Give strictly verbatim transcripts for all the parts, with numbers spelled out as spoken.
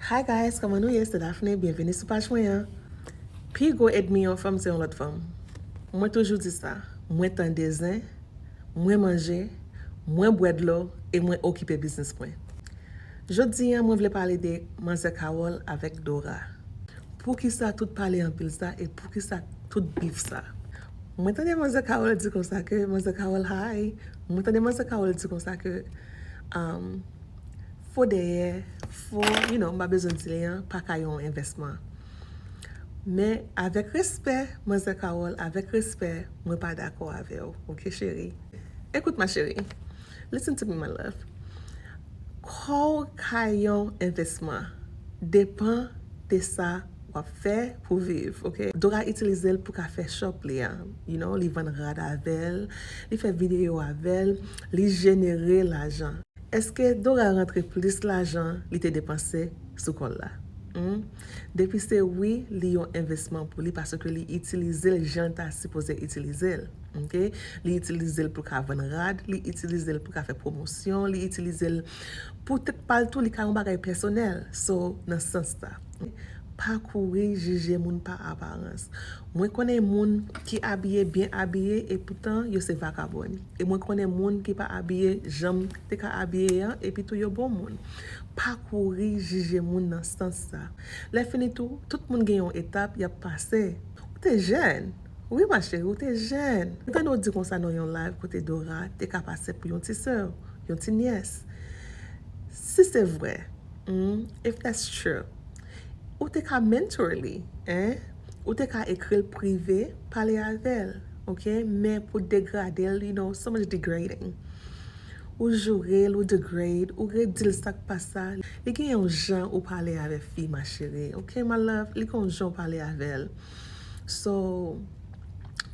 Hi guys, kòman nou ye? Se Daphne, byenveni sou paj mwen an. Pi gwo ènmi yon fanm se yon lòt fanm. Mwen toujou di sa, mwen tande zen, mwen manje, mwen bwè dlo e mwen okipe biznis mwen. Jodi a, mwen vle pale de Manzè Carole avèk Dora. Poukisa tout pale anpil sa e poukisa tout bif sa? Mwen tande Manzè Carole di konsa ke, Manzè Carole hi, mwen tande Manzè Carole di konsa ke, um, fo dèyè, fo, you know, m pa bezwen di li an, pa ka yon envèsman. Men, avèk respè, Manzè Carole, avèk respè, mwen pa dakò avè w, oke, cheri? Écoute, ma chérie. Listen to me, my love. Kò w ka yon envèsman. Depan de sa w ap fè pou viv, oke? Dora itilize l pou ka fè shop li a. You know, li vann rad avè l, li fè videyo avè l, li jenere lajan. Èske Dora rantre plis lajan li te depanse sou kò l la? Hmm? Depi se wi, li yon envèsman pou li paske li itilize l jan l ta sipoze itilize l. Oke? Li itilize l pou l ka vann rad, li itilize l pou l ka fè pwomosyon, li itilize l pou tèt pa l tou, li ka yon bagay pèsonèl. So, nan sans sa, pa kouri jije moun pa aparans. Mwen konnen moun ki abiye byen abiye, epoutan yo se vakabòn. E mwen konnen moun ki pa abiye jan m te ka abiye an, epi tou yo bon moun. Pa kouri jije moun nan sans sa. Lè fini tou, tout moun gen yon etap y ap pase. Ou te jèn. Wi, ma chérie, ou te jèn. M tande w di konsa nan yon live kote Dora te ka pase pou yon ti sè, yon ti nyès. Si se vre, hmm, if that's true, ou te ka mentor li, hein? Ou te ka ekri l prive, pale avè l, oke? Men pou degrade l, you know, so much degrading. Ou joure l, ou degrade, ou redi l sa k pa sa. Li gen yon jan ou pale avè fi, ma chérie, oke, my love? Li gen yon jan ou pale avè l. So,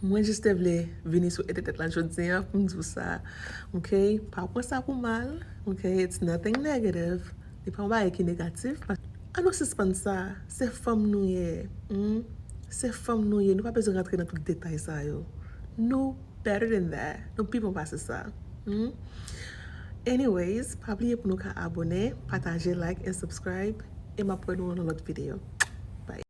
mwen jis te vle vini sou entènèt la jodi a pou m di w sa, oke? Pa pran sa pou mal, oke? It's nothing negative. Li pa yon bagay ki negatif. Ann nou sispann sa. Se fanm nou ye. Hmm? Se fanm nou ye. Nou pa bezwen rantre nan tout detay sa yo. Nou better than that. Nou pi bon pase sa. Hmm? Anyways, pa bliye pou nou ka abone, pataje, like and subscribe. E m ap wè nou nan lòt videyo.